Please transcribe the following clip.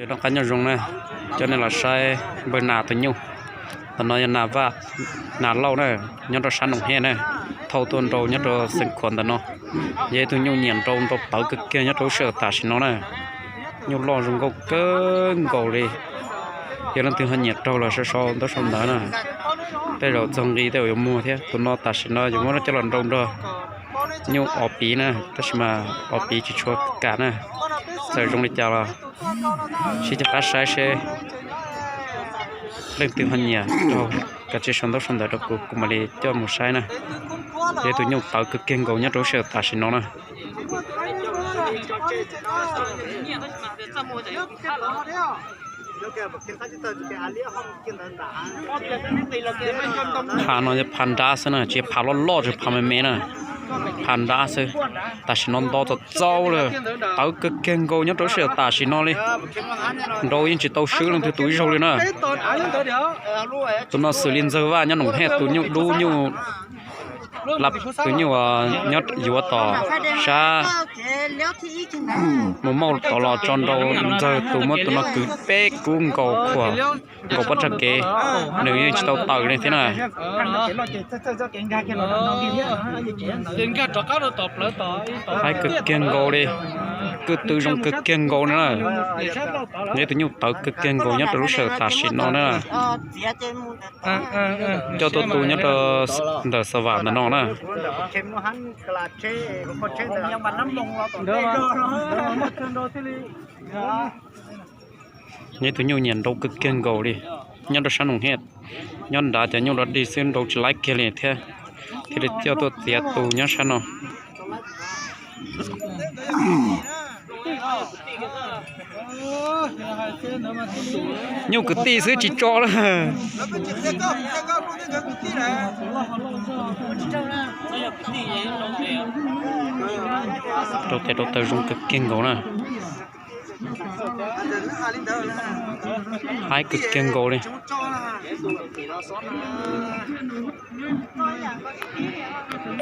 Noj qab nyob zoo na, coj nej los saib npawg Nas tus nyuj. Ntawm no yog Nas Vaj, Nas Lauj na, nyob rau sab Noom Hej na, thauj tuaj nrau nyob rau Xeev Khuam ntawm no. Yog ib tug nyuj nyiam nrau, nrau tawv kawg kiag nyob rau lub sij hawm tam sim no na. Nyuj loj zoo nkauj kawg nkaus li. Yog leej twg ho nyiam raug los sau sau ntaub sau ntawv na. Tej zaum txog nqi tej zaum yuav muag thiab. Tus no tam sim no yuav muab coj los nrau nrog nyuj ob piv na, tab sis mas ob piv tsis tshua kam na. Txawm zoo li cas los sib cog qab saib seb leej twg ho nyiam raug, kav tsij sau ntaub sau ntawv rau kuv, kuv mam li coj mus saib na. Yog tus nyuj tawv kawg kiag nkaus nyob rau lub sij hawm tam sim no na. Phav no yog phav nrab xwb na, tsis yog phav loj loj, tsis yog phav me me na, phav nrab xwb. Tam sim no nto txaus txaus lawm, tawv kawg kiag nkaus nyob rau lub sij hawm tam sim no li. Nrau yeej tsis tau swb leej twg tus ib zaug li na. Tus no xws li Ntxawg Vaj nyob Noom Hej tus nyuj dub nyuj, tus nyuj nyob yuav tom sab Mus Mauj tom los tso nrau, Ntxawg tus muab tus no kwv peb kub nkaus khuam nkaus pob tsag kev, nws yeej tsis tau tawm li thiab na. Haib kawg kiag nkaus li, kwj tw zoo kawg kiag nkaus na. Yog tus nyuj tawv kawg kiag nkaus nyob rau lub sij hawm tam sim no na. Coj tuaj tu nyob rau ntawm Xa Vam ntawm no na. Neb tus nyuj nyiam nrau kawg kiag nkaus li, nyob rau sab Noom Hej, nyob nrad cov nyuj dog dig xwb nrau tsis laib kiag li thiab, thiaj li coj tuaj txiav tu nyob sab no. Nyuj kwv tij xwb tsis tso lawm. Rau tes rau taw zoo kawg kiag nkaus na. Haib kawg kiag nkaus li.